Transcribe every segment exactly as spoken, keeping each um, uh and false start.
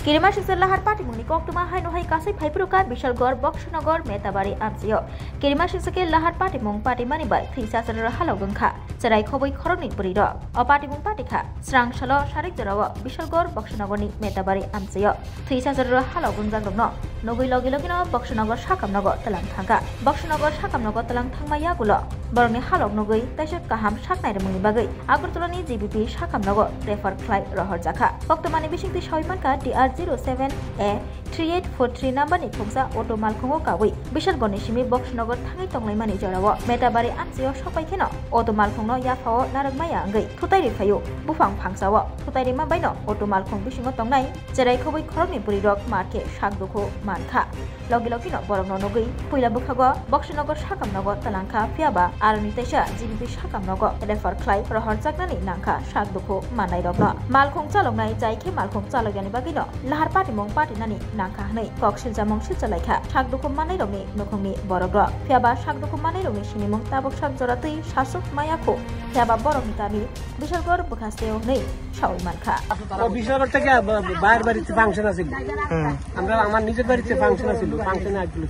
Kirimasingsa Lahar patimungni koktwma haino hai kasui phaiphuru kha Bishalgarh, Boksonogor, Metabari amchaio. Kirimasingsa khe Lahar patimung patimani bai thwisa chwrwrwk halok wngkha, cherai khobwi khoroknwi bwrwirok. O patimung patikha srang salo sarik jorao Bishalgarh, Boksonogorni Metabari amchaio. Thwisa chwrwrwk halok wngjakrokno nugwi logi logino Boksonogor sakamnogo twlang thangkha. Boksonogor sakamnogo twlang thangma yagulo borokni halok nugwi teisa kaham saknai rwmungni bagwi Agartalani G B P sakamnogo refer khlai rohorjakha. Koktwmani bisingtwi sawi mankha T R zero seven A three eight four three numberni khungsa auto malkhungo kawi Bishalgarhni simi Boksonogor thangwi tonglaimani jorao Metabari amchaio sokpai kheno auto malkhungno yaphao narwkmaya wngwi thutai riphaio buphang phangsao. Thutai rima baino auto malkhung bisingo tongnai cherai khobwi khoroknwi bwrwirok mar khe sak dukhu mankha. Logi logino borokno nugwi puila bwkhago Boksonogor sakamnogo twlangkha, phiyaba aroni teisa G B P sakamnogo refer khlai rohorjaknani nangkha sak dukhu mannairokno. Malkhung chaloknai jai khe malkhung chalokyani bagwino lahar patimung patinani nangkha hwnwi kok siljamung siljalaikha sak dukhu mannairokni nukhungni borokrok. Phiyaba sak dukhu mannairokni sinimung tabuk sak jora twi sasuk maya khu, phiyaba borokni kami Bishalgarh bwkhasteo hwnwi sawi mankha. ও বিশালগড় থেকে ব-, ব-, বাইরের বাড়িতে ফাংশন আছিল। হুম। আমরা আমার নিজের বাড়িতে ফাংশন আছিল, ফাংশনে আসছিল।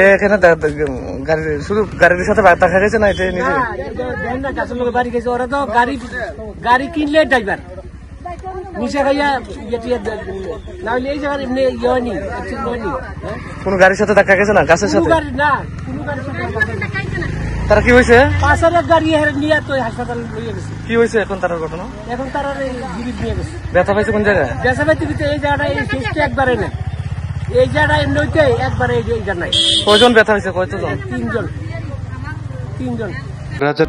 এ, এখানে দা-, দা-, গাড়ি, শুধু গাড়ির সাথে বা-, দেখা গেছে না, এটা নিজে? না, এই যে দেখেন না, গাছের লোকের বাড়ি গেছে, ওরা তো গাড়ি, গাড়ি কিনলে ড্রাইভার। নিশা খাইয়া ইয়ে টিয়ে দে-, না হলে এই জায়গার এমনি ইয়ে হয়নি, অ্যাক্সিডেন্ট হয়নি। হ্যাঁ? কোনো গাড়ির সাথে ধাক্কা গেছে না, গাছের কোনো সাথে? গাড়ি না, কোনো গাড়ির সাথে ধাক্কা খায়নি। তারা কি হয়েছে? পাশের এক গাড়ি হেরে নিয়ে তো হাসপাতাল লইয়া গেছে। কি হয়েছে এখন তার ঘটনা? এখন তারা এই জিবিত নিয়ে গেছে। ব্যথা পাইছে কোন জায়গায়? ব্যথা পাইতে কিন্তু এই জায়গাটা এই ফেসটা একবারে না। এই জায়গাটা এমনি হইতে একবারে এই যে এই জায়গা নাই। কয়জন ব্যথা হয়েছে, কয়জন? তিনজন। তিনজন। রাজা